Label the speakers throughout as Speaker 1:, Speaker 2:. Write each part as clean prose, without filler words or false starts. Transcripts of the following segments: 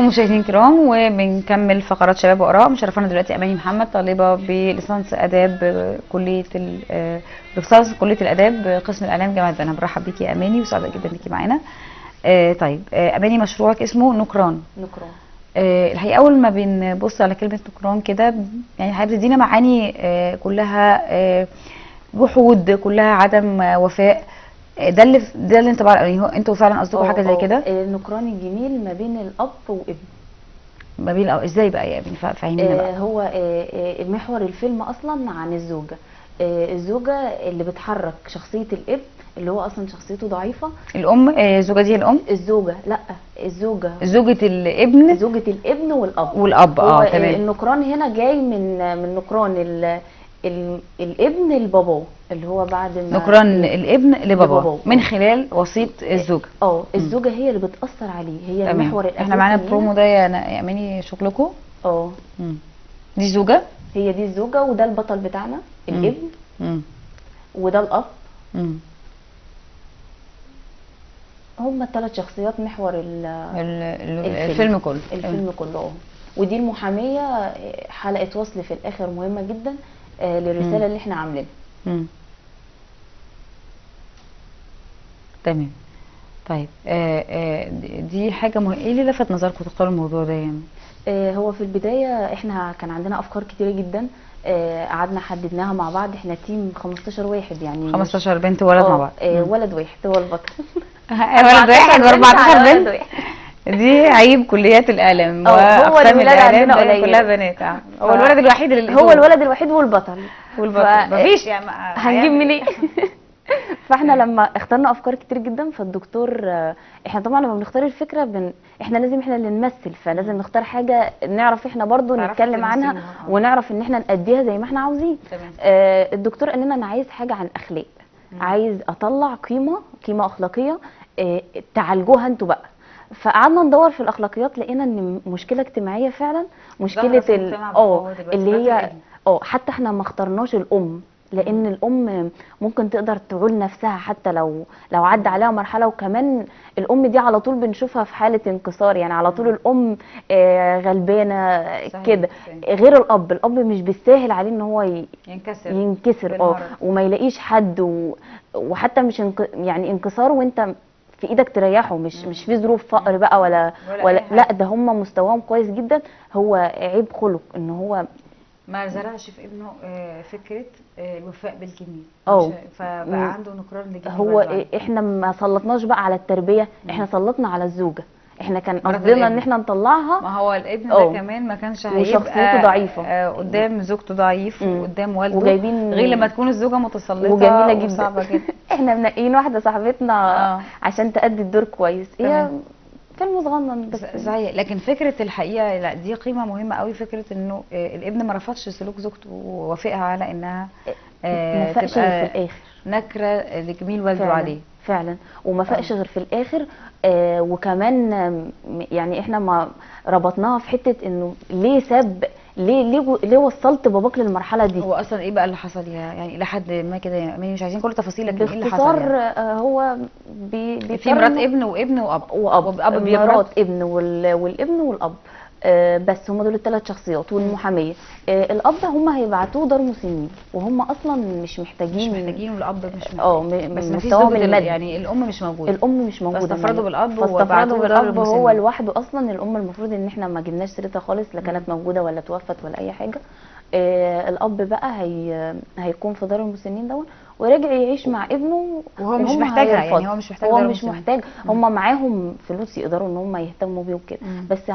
Speaker 1: بحضراتكم مشاهدين الكرام، وبنكمل فقرات شباب واراء. مشرفانا دلوقتي اماني محمد، طالبه بليسانس اداب كليه بليسانس كليه الاداب قسم الاعلام جامعه بنها. برحب بيكي يا اماني وسعيدة جدا بيكي معانا. طيب، اماني مشروعك اسمه نكران.
Speaker 2: نكران.
Speaker 1: الحقيقة اول ما بنبص على كلمة نكران كده يعني هتدينا معاني كلها جحود، كلها عدم وفاء. ده اللي انت بقى يعني انتوا فعلا قصدكم حاجة زي كده؟
Speaker 2: النكران الجميل ما بين الاب وابنه.
Speaker 1: ما بين الاب ازاي بقى يا ابني؟ فهمينا بقى.
Speaker 2: هو محور الفيلم اصلا عن الزوجة، الزوجة اللي بتحرك شخصية الاب اللي هو اصلا شخصيته ضعيفة.
Speaker 1: الام، الزوجة دي الام؟
Speaker 2: الزوجة، لا الزوجة،
Speaker 1: زوجة الابن،
Speaker 2: زوجة الابن والاب.
Speaker 1: والاب، تمام.
Speaker 2: النكران هنا جاي من نكران الابن لباباه، اللي هو بعد ما
Speaker 1: نكران الابن لباباه من خلال وسيط الزوجة.
Speaker 2: الزوجة هي اللي بتاثر عليه، هي المحور الاساسي.
Speaker 1: احنا معانا البرومو ده يا اماني شغلكم. دي زوجه،
Speaker 2: هي دي الزوجة، وده البطل بتاعنا الابن، وده الاب. هما الثلاث شخصيات محور
Speaker 1: الفيلم كله.
Speaker 2: الفيلم كله. ودي المحاميه، حلقة وصل في الاخر مهمة جدا للرسالة اللي احنا عاملينها.
Speaker 1: تمام. طيب، دي حاجة مهمة. ايه اللي لفت نظركم تختاروا الموضوع ده يعني؟
Speaker 2: هو في البداية احنا كان عندنا افكار كتيرة جدا، قعدنا حددناها مع بعض. احنا team 15 واحد، يعني
Speaker 1: 15 بنت وولد مع بعض.
Speaker 2: ولد واحد هو البطل.
Speaker 1: ولد واحد و14 بنت. دي عيب كليات الاعلام واقسام الاعلام كلها بنات. هو الولد الوحيد اللي
Speaker 2: هو الولد الوحيد والبطل.
Speaker 1: مفيش يعني،
Speaker 2: هنجيب منين؟ فاحنا لما اخترنا افكار كتير جدا، فالدكتور احنا طبعا لما بنختار الفكرة احنا لازم احنا اللي نمثل، فلازم نختار حاجة نعرف احنا برضو نتكلم عنها ونعرف ان احنا نأديها زي ما احنا عاوزين. الدكتور قال لنا انا عايز حاجة عن اخلاق، عايز اطلع قيمة اخلاقية تعالجوها انتوا بقى. فقعدنا ندور في الاخلاقيات، لقينا ان مشكلة اجتماعية فعلا، مشكلة اللي هي حتى احنا ما اخترناش الام، لان الام ممكن تقدر تعول نفسها حتى لو عدى عليها مرحلة. وكمان الام دي على طول بنشوفها في حاله انكسار، يعني على طول الام غلبانه كده، غير الاب. الاب مش بالساهل عليه ان هو ينكسر وما يلاقيش حد، وحتى مش يعني انكسار وانت في ايدك تريحه، مش في ظروف فقر بقى ولا لا، ده هم مستواهم كويس جدا. هو عيب خلق ان هو
Speaker 1: ما زرعش في ابنه فكرة الوفاء بالجميل، فبقى عنده نكران للجميل.
Speaker 2: هو احنا ما سلطناش بقى على التربية، احنا سلطنا على الزوجة. احنا كان قصدنا ان احنا نطلعها،
Speaker 1: ما هو الابن ده كمان ما كانش هيبقى
Speaker 2: وشخصيته ضعيفة
Speaker 1: قدام زوجته ضعيف وقدام والده، وجايبين غير لما تكون الزوجة متسلطه
Speaker 2: وجميلة جدا وصعبة جدا. احنا منقيين واحدة صاحبتنا عشان تأدي الدور كويس. هي فيلم صغنن بس
Speaker 1: صحيح، لكن فكرة الحقيقة لا، دي قيمة مهمة قوي، فكرة انه الابن ما رفضش سلوك زوجته ووافقها على انها
Speaker 2: ما فاقش غير في الاخر،
Speaker 1: نكره لجميل والده عليه
Speaker 2: فعلا، وما فاقش غير في الاخر. وكمان يعني احنا ما ربطناها في حتة انه ليه ساب، ليه وصلت باباك للمرحلة دي؟
Speaker 1: هو اصلا ايه بقى اللي حصل يعني لحد ما كده يعني مش عايزين كل تفاصيل، لكن ايه اللي حصل؟
Speaker 2: باختصار يعني؟ هو
Speaker 1: في مرات ابن وابن واب،
Speaker 2: واب مرات ابن والابن والاب، بس هم دول الثلاث شخصيات والمحاميه. الاب هم هيبعتوه دار مسنين، وهم اصلا مش محتاجين،
Speaker 1: والاب مش محتاج، بس
Speaker 2: مستواهم المادي
Speaker 1: يعني الام مش موجودة،
Speaker 2: فاستفردوا
Speaker 1: بالاب وبعتوه دار
Speaker 2: المسنين. هو لوحده اصلا. الام المفروض ان احنا ما جبناش سيرتها خالص، لا كانت موجودة ولا توفت ولا اي حاجة. الاب بقى هيكون في دار المسنين دون، ورجع يعيش مع ابنه،
Speaker 1: وهو مش محتاجها، يعني هو مش محتاج،
Speaker 2: هو مش محتاج، هم معاهم فلوس يقدروا ان هم يهتموا بيه وكده. بس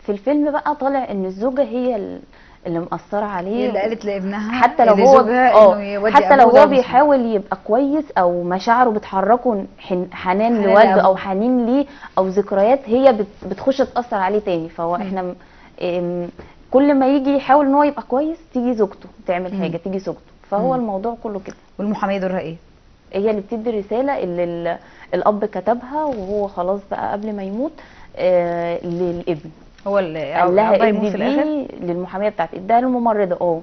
Speaker 2: في الفيلم بقى طالع ان الزوجة هي اللي مأثره عليه،
Speaker 1: اللي قالت لابنها
Speaker 2: حتى لو هو حتى لو هو بيحاول يبقى كويس او مشاعره بتحركه حنان لوالده او حنين ليه او ذكريات، هي بتخش تأثر عليه تاني. فهو احنا كل ما يجي يحاول ان هو يبقى كويس تيجي زوجته تعمل حاجة، تيجي زوجته. فهو الموضوع كله كده.
Speaker 1: والمحاميه دورها ايه؟
Speaker 2: هي اللي بتدي الرسالة اللي الاب كتبها وهو خلاص بقى قبل ما يموت للابن.
Speaker 1: هو اللي قال لها
Speaker 2: ادي في الاخر للمحاميه بتاعت، اداها للممرضه.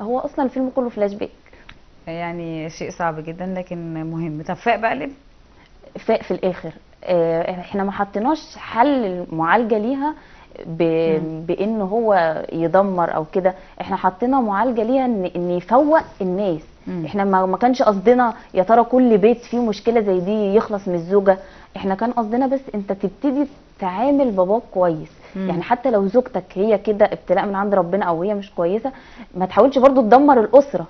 Speaker 2: هو اصلا الفيلم كله فلاش باك،
Speaker 1: يعني شيء صعب جدا لكن مهم. طب فاق بقى الابن؟
Speaker 2: فاق في الاخر. احنا ما حطيناش حل معالجة ليها بان هو يدمر او كده، احنا حطينا معالجة ليها ان يفوق الناس. احنا ما كانش قصدنا يا ترى كل بيت فيه مشكلة زي دي يخلص من الزوجة، احنا كان قصدنا بس انت تبتدي تعامل باباك كويس. يعني حتى لو زوجتك هي كده ابتلاء من عند ربنا او هي مش كويسة، ما تحاولش برضو تدمر الاسرة.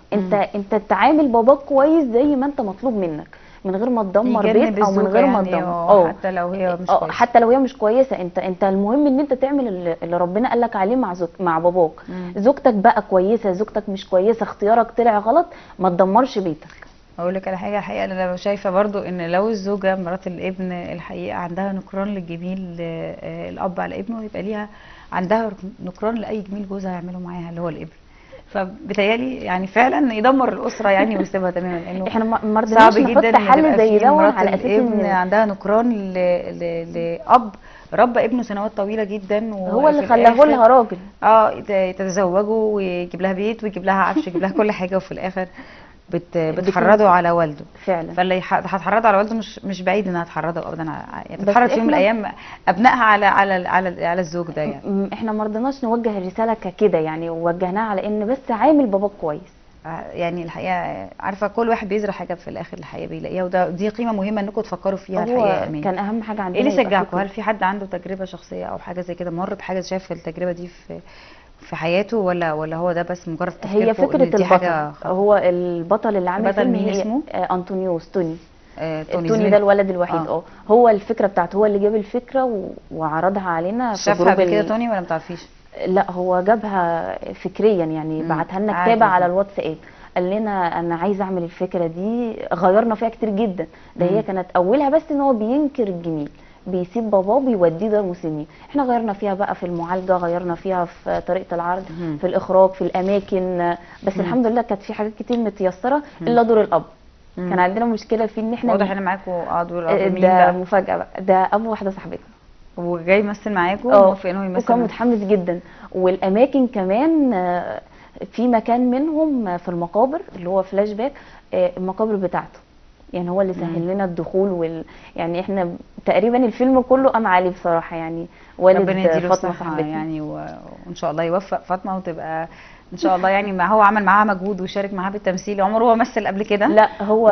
Speaker 2: انت تعامل باباك كويس زي ما انت مطلوب منك، من غير ما تدمر بيت او من غير ما تدمر
Speaker 1: حتى لو هي مش كويسة.
Speaker 2: حتى لو هي مش كويسة، انت المهم ان انت تعمل اللي ربنا قال لك عليه مع مع باباك. زوجتك بقى كويسة، زوجتك مش كويسة، اختيارك طلع غلط، ما تدمرش بيتك.
Speaker 1: اقول لك على حاجة، الحقيقة انا شايفه برضو ان لو الزوجة مرات الابن الحقيقة عندها نكران للجميل الاب على ابنه، يبقى ليها عندها نكران لاي جميل جوزها يعمله معاها اللي هو الابن. فبتهيألي يعني فعلا يدمر الاسرة يعني ويسيبها تماما، لانه
Speaker 2: احنا ما رضيناش نحط حل زي ده على اساس
Speaker 1: ان عندها نكران لاب ربى ابنه سنوات طويلة جدا،
Speaker 2: هو اللي خلاه لها راجل،
Speaker 1: يتزوجه ويجيب لها بيت ويجيب لها عفش ويجيب لها كل حاجة، وفي الاخر بتحرضه على والده.
Speaker 2: فعلا.
Speaker 1: فاللي هتحرضه على والده مش بعيد انها تحرضه ابدا، يعني تتحرض في يوم من الايام ابنائها على على على على الزوج ده. يعني
Speaker 2: احنا ما رضيناش نوجه الرسالة ككده، يعني وجهناها على ان بس عامل باباك كويس.
Speaker 1: يعني الحقيقة عارفه كل واحد بيزرع حاجة في الاخر الحقيقة بيلاقيها، وده دي قيمة مهمة انكم تفكروا فيها. الحقيقة
Speaker 2: أمين. كان اهم حاجة عندنا.
Speaker 1: ايه اللي شجعكم؟ هل في حد عنده تجربه شخصية او حاجة زي كده، مر بحاجة شاف التجربة دي في حياته، ولا هو ده بس مجرد تفكير؟
Speaker 2: هي فكرة البطل، هو البطل اللي عامل
Speaker 1: البطل مين اسمه؟
Speaker 2: أنطونيوس توني. توني ده الولد الوحيد. هو الفكرة بتاعته، هو اللي جاب الفكرة وعرضها علينا
Speaker 1: في جروب. شافها قبل كده توني ولا ما تعرفيش؟
Speaker 2: لا هو جابها فكريا يعني، بعتها لنا كتابه على الواتساب، قال لنا انا عايز اعمل الفكرة دي، غيرنا فيها كتير جدا. ده هي كانت اولها بس ان هو بينكر الجميل، بيسيب باباه بيوديه دار مسنين. احنا غيرنا فيها بقى في المعالجة، غيرنا فيها في طريقه العرض، في الاخراج، في الاماكن، بس الحمد لله كانت في حاجات كتير متيسره الا دور الاب. كان عندنا مشكلة فيه ان احنا
Speaker 1: واضح ان معاكم دور الاب. مين
Speaker 2: ده؟ مفاجاة بقى، ده ابو واحدة صاحبتنا
Speaker 1: وجاي يمثل معاكم، وموافق ان هو يمثل،
Speaker 2: وكان متحمس جدا. والاماكن كمان، في مكان منهم في المقابر اللي هو فلاش باك، المقابر بتاعته، يعني هو اللي سهل لنا الدخول يعني احنا تقريبا الفيلم كله قام عليه بصراحة، يعني والد فاطمة صاحبتنا
Speaker 1: يعني وان شاء الله يوفق فاطمة وتبقى ان شاء الله. يعني ما هو عمل معاها مجهود وشارك معاها بالتمثيل، عمره هو مثل قبل كده؟
Speaker 2: لا هو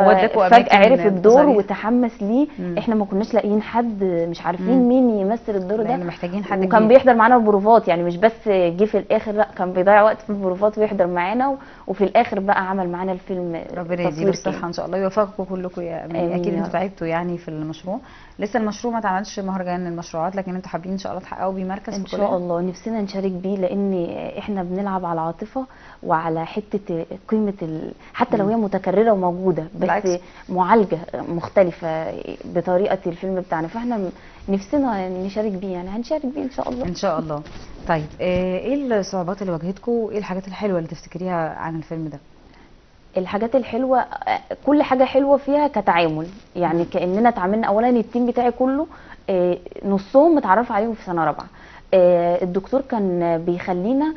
Speaker 2: فجأة عرف الدور وتحمس ليه. احنا ما كناش لاقيين حد، مش عارفين مين يمثل الدور ده،
Speaker 1: محتاجين حد.
Speaker 2: وكان بيحضر معانا البروفات، يعني مش بس جه في الاخر، لا كان بيضيع وقت في البروفات ويحضر معانا، وفي الاخر بقى عمل معانا الفيلم.
Speaker 1: ربنا يديله الصحة ان شاء الله، يوفقكم كلكم يا اماني. اكيد انتوا تعبتوا يعني في المشروع، لسه المشروع ما اتعملش مهرجان المشروعات، لكن انتوا حابين ان شاء الله تحققوا بيه مركز
Speaker 2: ان شاء الله. نفسنا نشارك بيه، لان احنا بنلعب على العاطفة وعلى حتة قيمة حتى لو هي متكررة وموجودة، بس بالعكس. معالجة مختلفة بطريقة الفيلم بتاعنا، فاحنا نفسنا نشارك بيه، يعني هنشارك بيه ان شاء الله.
Speaker 1: ان شاء الله. طيب ايه الصعوبات اللي واجهتكم، وايه الحاجات الحلوة اللي تفتكريها عن الفيلم ده؟
Speaker 2: الحاجات الحلوة، كل حاجة حلوة فيها كتعامل، يعني كاننا اتعاملنا. اولا ال team بتاعي كله نصهم متعرف عليهم في سنة رابعه. الدكتور كان بيخلينا،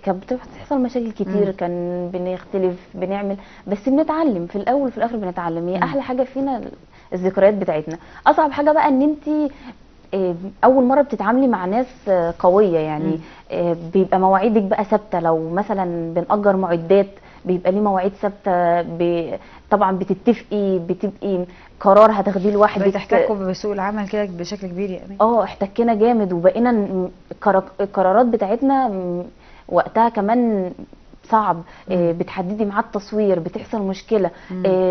Speaker 2: كانت بتحصل مشاكل كتير، كان بنختلف بنعمل، بس بنتعلم في الاول وفي الاخر بنتعلم. هي احلى حاجة فينا الذكريات بتاعتنا. اصعب حاجة بقى ان انت اول مرة بتتعاملي مع ناس قوية، يعني بيبقى مواعيدك بقى ثابتة. لو مثلا بنأجر معدات بيبقى ليه مواعيد ثابتة، طبعا بتتفقي، بتبقي قرار هتاخديه لوحدك.
Speaker 1: بتحتكوا بسوق العمل كده بشكل كبير يعني؟
Speaker 2: احتكينا جامد، وبقينا القرارات بتاعتنا وقتها كمان صعب. بتحددي ميعاد تصوير، بتحصل مشكلة.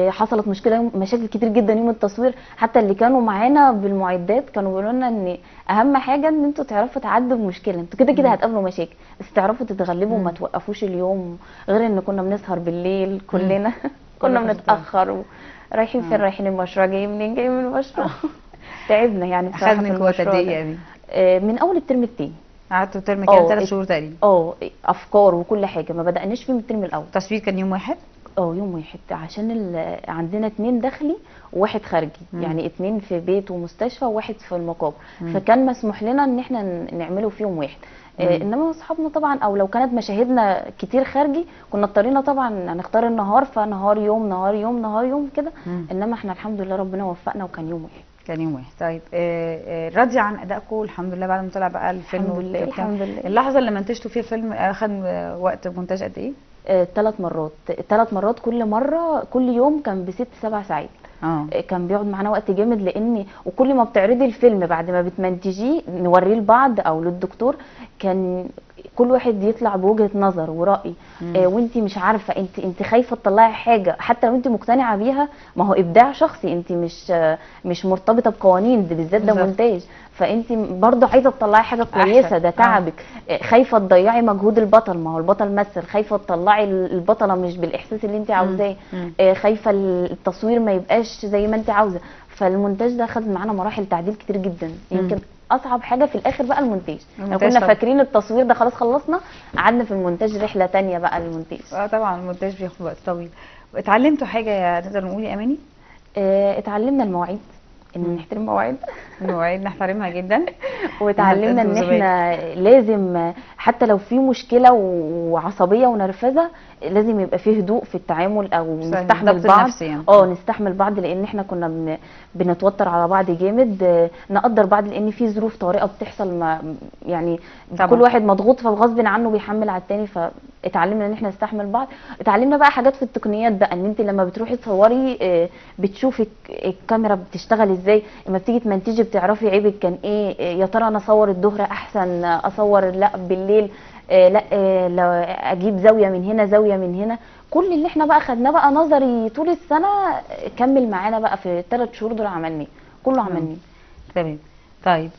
Speaker 2: حصلت مشكلة، مشاكل كتير جدا يوم التصوير. حتى اللي كانوا معانا بالمعدات كانوا بيقولوا لنا ان اهم حاجة ان انتوا تعرفوا تعدوا بمشكلة، انتوا كده كده هتقابلوا مشاكل، بس تعرفوا تتغلبوا وما توقفوش اليوم. غير ان كنا بنسهر بالليل كلنا، كنا بنتاخر، رايحين فين؟ رايحين المشروع، جاي منين؟ جاي من المشروع. تعبنا يعني بصراحة.
Speaker 1: اخذ منكم وقت قد ايه يعني؟
Speaker 2: من اول الترم الثاني.
Speaker 1: قعدتوا ترم كام؟ 3 شهور تقريبا.
Speaker 2: افكار وكل حاجة، ما بدأناش فيه من الترم الاول.
Speaker 1: التصوير كان يوم واحد؟
Speaker 2: يوم واحد، عشان عندنا 2 داخلي وواحد خارجي. يعني 2 في بيت ومستشفى وواحد في المقابر، فكان مسموح لنا ان احنا نعمله في يوم واحد. انما اصحابنا طبعا، او لو كانت مشاهدنا كتير خارجي كنا اضطرينا طبعا نختار النهار، فنهار يوم نهار يوم نهار يوم كده. انما احنا الحمد لله ربنا وفقنا وكان يوم واحد.
Speaker 1: كان يوم واحد. طيب راضية عن ادائكم الحمد لله بعد ما طلع بقى الفيلم؟
Speaker 2: الحمد لله، الحمد لله.
Speaker 1: اللحظة اللي منتجتوا فيها الفيلم اخذ وقت مونتاج قد ايه؟
Speaker 2: 3 مرات، 3 مرات، كل مرة كل يوم كان ب6 7 ساعات. كان بيقعد معانا وقت جامد، لان وكل ما بتعرضي الفيلم بعد ما بتمنتجيه نوريه لبعض او للدكتور، كان كل واحد يطلع بوجهة نظر ورأي. وانت مش عارفه، انت خايفة تطلعي حاجة حتى لو انت مقتنعة بيها، ما هو ابداع شخصي، انت مش مرتبطة بقوانين، ده بالذات ده مونتاج، فانت برضه عايزه تطلعي حاجة كويسة، ده تعبك. خايفة تضيعي مجهود البطل، ما هو البطل مثل، خايفة تطلعي البطلة مش بالاحساس اللي انت عاوزاه، خايفة التصوير ما يبقاش زي ما انت عاوزه. فالمونتاج ده خد معانا مراحل تعديل كتير جدا. يمكن اصعب حاجة في الاخر بقى المونتاج. احنا كنا فاكرين التصوير ده خلاص خلصنا، قعدنا في المونتاج رحله تانية بقى المونتاج.
Speaker 1: طبعا المونتاج بياخد وقت طويل. اتعلمتوا حاجة نقدر نقول يا اماني؟
Speaker 2: اتعلمنا المواعيد، ان نحترم مواعيد،
Speaker 1: المواعيد نحترمها جدا.
Speaker 2: وتعلمنا ان احنا لازم حتى لو في مشكلة وعصبيه ونرفزه لازم يبقى فيه هدوء في التعامل، او نستحمل بعض. يعني. نستحمل بعض، لان احنا كنا بنتوتر على بعض جامد، نقدر بعض لان في ظروف طارئة بتحصل، ما يعني طبعا. كل واحد مضغوط فغصب عنه بيحمل على الثاني، فاتعلمنا ان احنا نستحمل بعض. اتعلمنا بقى حاجات في التقنيات بقى، ان انت لما بتروحي تصوري بتشوفي الكاميرا بتشتغل ازاي، لما بتيجي تمنتجي بتعرفي عيبك كان ايه، يا ترى انا اصور الظهر احسن، اصور لا بالليل، لا اجيب زاوية من هنا زاوية من هنا. كل اللي احنا بقى خدناه بقى نظري طول السنة كمل معانا بقى في ال3 شهور دول، عملناه كله عملناه.
Speaker 1: تمام. طيب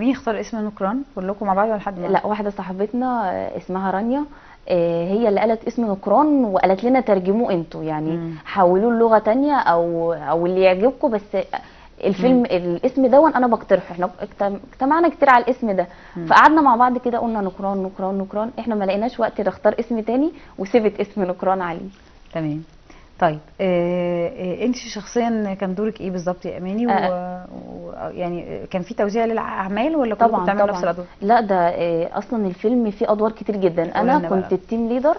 Speaker 1: مين اختار اسم نكران؟ كلكم مع بعض ولا حد؟
Speaker 2: لا، واحدة صاحبتنا اسمها رانيا، هي اللي قالت اسم نكران وقالت لنا ترجموه انتوا، يعني حولوه لغة ثانية او اللي يعجبكم، بس الفيلم الاسم ده انا بقترحه. احنا اجتمعنا كتير على الاسم ده، فقعدنا مع بعض كده قلنا نكران نكران نكران، احنا ما لقيناش وقت نختار اسم تاني وسبت اسم نكران عليه.
Speaker 1: تمام. طيب انت شخصيا كان دورك ايه بالظبط يا اماني؟ يعني كان في توزيع للاعمال ولا كلكم بتعملوا نفس الادوار؟
Speaker 2: لا، ده اصلا الفيلم فيه ادوار كتير جدا. انا كنت ال team leader.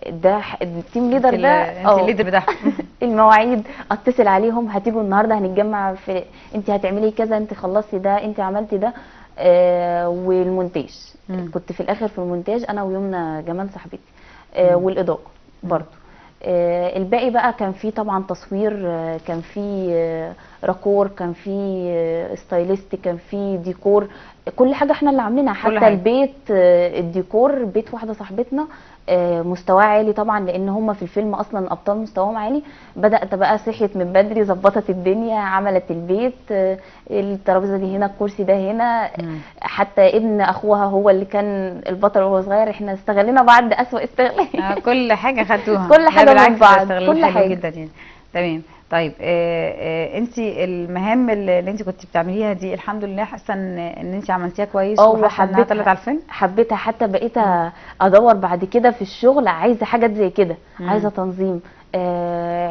Speaker 2: ده ال team leader ده
Speaker 1: انت ال leader بتاعهم.
Speaker 2: المواعيد اتصل عليهم، هتيجوا النهارده، هنتجمع في، انت هتعملي كذا، انت خلصتي ده، انت عملتي ده. والمونتاج كنت في الاخر في المونتاج انا ويمنى جمال صاحبتي، والاضاءة برضو. الباقي بقى كان في طبعا تصوير، كان في raccord، كان في stylist، كان في ديكور، كل حاجة احنا اللي عاملينها، حتى البيت، الديكور بيت واحدة صاحبتنا مستواه عالي طبعا، لان هم في الفيلم اصلا ابطال مستواهم عالي. بدات بقى صحيت من بدري، ظبطت الدنيا، عملت البيت، الترابيزة دي هنا، الكرسي ده هنا. حتى ابن اخوها هو اللي كان البطل وهو صغير. احنا استغلينا بعض اسوء استغلال.
Speaker 1: كل حاجة خدتوها،
Speaker 2: كل حاجة من بعض، كل حاجة
Speaker 1: جدا يعني. تمام. طيب انت المهام اللي انت كنت بتعمليها دي الحمد لله حاسه ان انت عملتيها كويس، وحاسه انها طلعت على الفيلم؟
Speaker 2: حبيتها، حتى بقيت ادور بعد كده في الشغل، عايزه حاجات زي كده، عايزه تنظيم،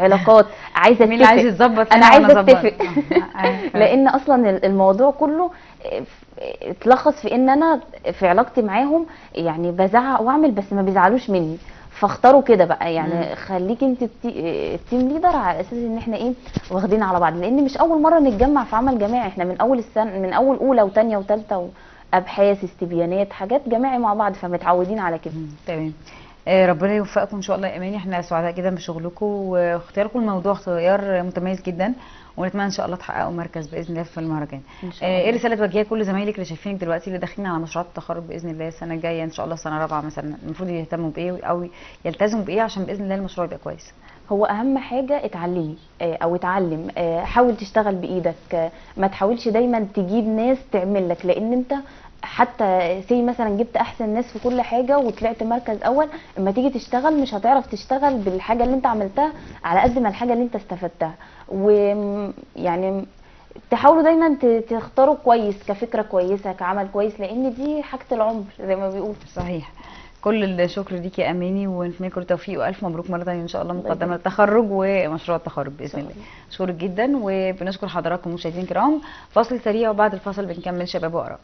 Speaker 2: علاقات، عايزه
Speaker 1: مين اللي عايز يتظبط؟
Speaker 2: انا عايزه اتفق. لان اصلا الموضوع كله اتلخص في ان انا في علاقتي معاهم، يعني بزعق واعمل بس ما بيزعلوش مني، فاختاروا كده بقى، يعني خليكي انت ال team leader على اساس ان احنا ايه واخدين على بعض، لان مش اول مرة نتجمع في عمل جماعي، احنا من اول السنة، من اول اولى وثانيه وثالثه، وابحاث، استبيانات، حاجات جماعي مع بعض، فمتعودين على كده.
Speaker 1: تمام. ربنا يوفقكم ان شاء الله يا اماني. احنا سعداء جدا بشغلكم واختياركم الموضوع اختيار متميز جدا، ونتمنى ان شاء الله تحققوا مركز باذن الله في المهرجان. ايه رسالة توجهيها كل زمايلك اللي شايفينك دلوقتي اللي داخلين على مشروعات التخرج باذن الله السنة الجاية ان شاء الله سنة رابعه مثلا، المفروض يهتموا بايه او يلتزموا بايه عشان باذن الله المشروع يبقى كويس؟
Speaker 2: هو اهم حاجة اتعلمي او اتعلم، حاول تشتغل بايدك، ما تحاولش دايما تجيب ناس تعمل لك، لان انت حتى say مثلا جبت احسن ناس في كل حاجة وطلعت مركز اول، اما تيجي تشتغل مش هتعرف تشتغل بالحاجة اللي انت عملتها على قد ما الحاجة اللي انت استفدتها. ويعني تحاولوا دايما تختاروا كويس، كفكرة كويسة، كعمل كويس، لان دي حاجة العمر زي ما بيقولوا.
Speaker 1: صحيح. كل الشكر ليكي يا اماني، ونتمنى كل التوفيق، والف مبروك مرة ثانية ان شاء الله مقدمه التخرج ومشروع التخرج باذن الله. اشكرك جدا، وبنشكر حضراتكم مشاهدين الكرام. فاصل سريع وبعد الفاصل بنكمل شباب واراء.